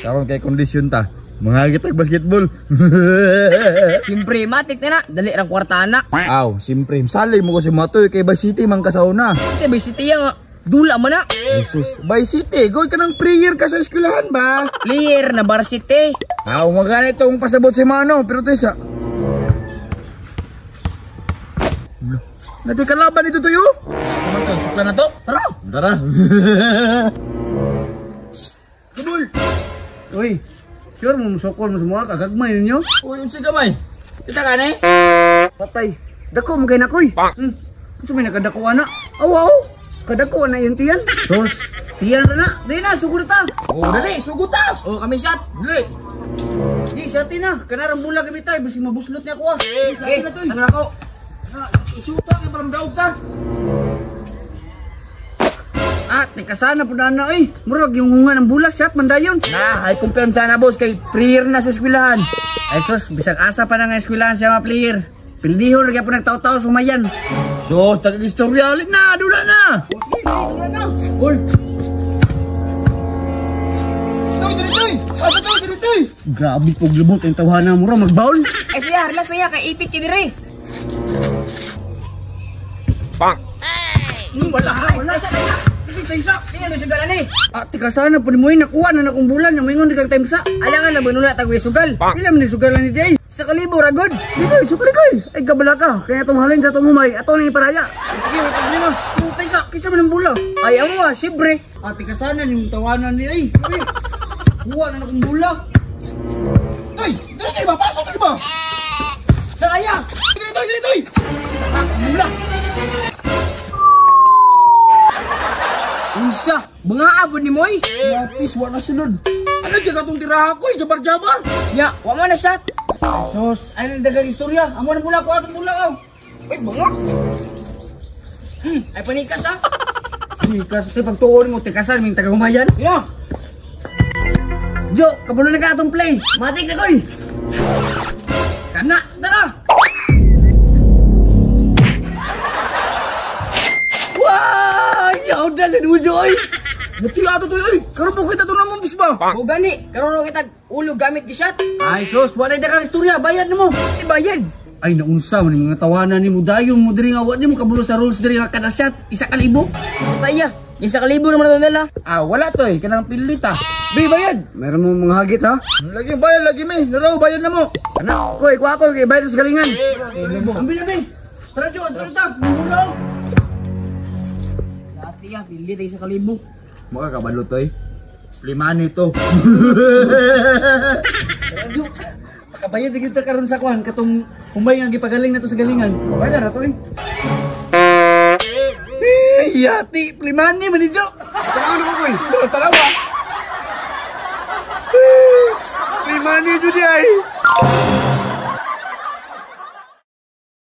Karon kay kondisyon ta. Mga kitag basketball. Siyempre, matik na na. Dali rang kwarta na. Aw, siyempre. Sali mo ko si Matoy kay Vice City man kasauna. Kasi Vice City nga. Dula man na. Jesus, Vice City, good ka ng prayer ka sa eskwelahan ba? Player na varsity. Aw, magana itong pasabot si Mano, pero tesa. Nati kalaban ito tuyo? Sukla na to? Tara! Tara! Kabul! Uy, sure mo musokol mo sumuha kagagmay ninyo? Uy, unsi gamay? Kita ka na eh? Patay, dako mo kay nakoy. Unsa may nakadako ana? Aw aw, kadako na yung tiyan. Sos, tiyan na na. Dili na, sugod ta. Oh, dali, sugod ta. Oh, kami shot. Dali. Di, shot na. Kanarang bula kami tayo, basi mabuslot niya ako ah. Di, shot Eh, na to. ano ako? Isuta kay parang daog ta. Ah, teka sana po na na eh. Murag yung hunga ng bula, shot man dayon. Na, ay kumpiyansa na boss kay prayer na sa eskwelahan. Ay sus, bisag asa pa na nga eskwelahan siya mga player. Pildihon lagi po nagtaw-taw sumayan. Sos, tagag-istorya ulit na, dula na. Dula na. Uy! Toy, dali, toy. Asa toy, dali, toy. Grabe po glubot ang tawhana mo ra magbawl. Ay siya, relax na ya, kay ipit ki dire. Bang. Wala, wala. Taysa. Hindi na sugal ani. Ah, tika sana po ni mo nakuha na nakong bulan na maingon di kag time sa. Alangan na bunula tag sugal. Pila man ni sugal ni day. Sa kalibo ra god. Dito, sukli koy. Ay gabala ka. Kaya itong halin sa itong humay, ato na iparaya. Sige, may problema. Taysa, kinsa man ang bula. Ay amo ah, siyempre. Ah, tika sana yung tawanan ni ay. Kuha na nakong bula. Toy, dali kayo ba? Pasok kayo ba? Saraya! Dali, toy, dali, toy. Bula. Unsa? Mga abon ni Moy? Yatis, wa na sulod. Ano di ka itong tiraha ko? Jabar-jabar. Ya, wa man na shot. Ay, sus. Ay, nagdagang istorya. Amo na bula, kuha itong bula. Oh. Uy, banga. Ay panikas ah. Panikas. Kasi pagtuon mo, tikasan, may tagahumayan. Ya. Jo, kabulo na ka atong play. Matik na koy. Kana, tara. Wah, yaw na sa nujo oy. Buti ato to oy. Karon po kita to namang bisba. O gani, karon kita ulo gamit gi shot. Ay sus, wala na kang istorya, bayad na mo. Si bayad. Ay naunsa man mga tawanan nimo dayon mo diri nga wa nimo kabulo sa rules diri nga kada shot 1,000. Pataya, 1,000 naman to nila. Ah, wala to eh, kanang pilita. Bi bayad. Meron mo mga hagit ha? Lagi bayad lagi mi. Naraw bayad na mo. Ana, koy kuha ko kay bayad sa galingan. Ambi na bi. Tara jo, tara ta. Bulo. Dati ya, pili tayo 1,000. Mukha kabalo to eh. Limani to. Tara jo. Makabayad na kita karon sa kwan katong humay nga gipagaling na to sa galingan. Bayad na to eh. Eh, yati, plimani man ni Jo. Tanaw na ko koy. Tara tanawa. Plimani jud ay.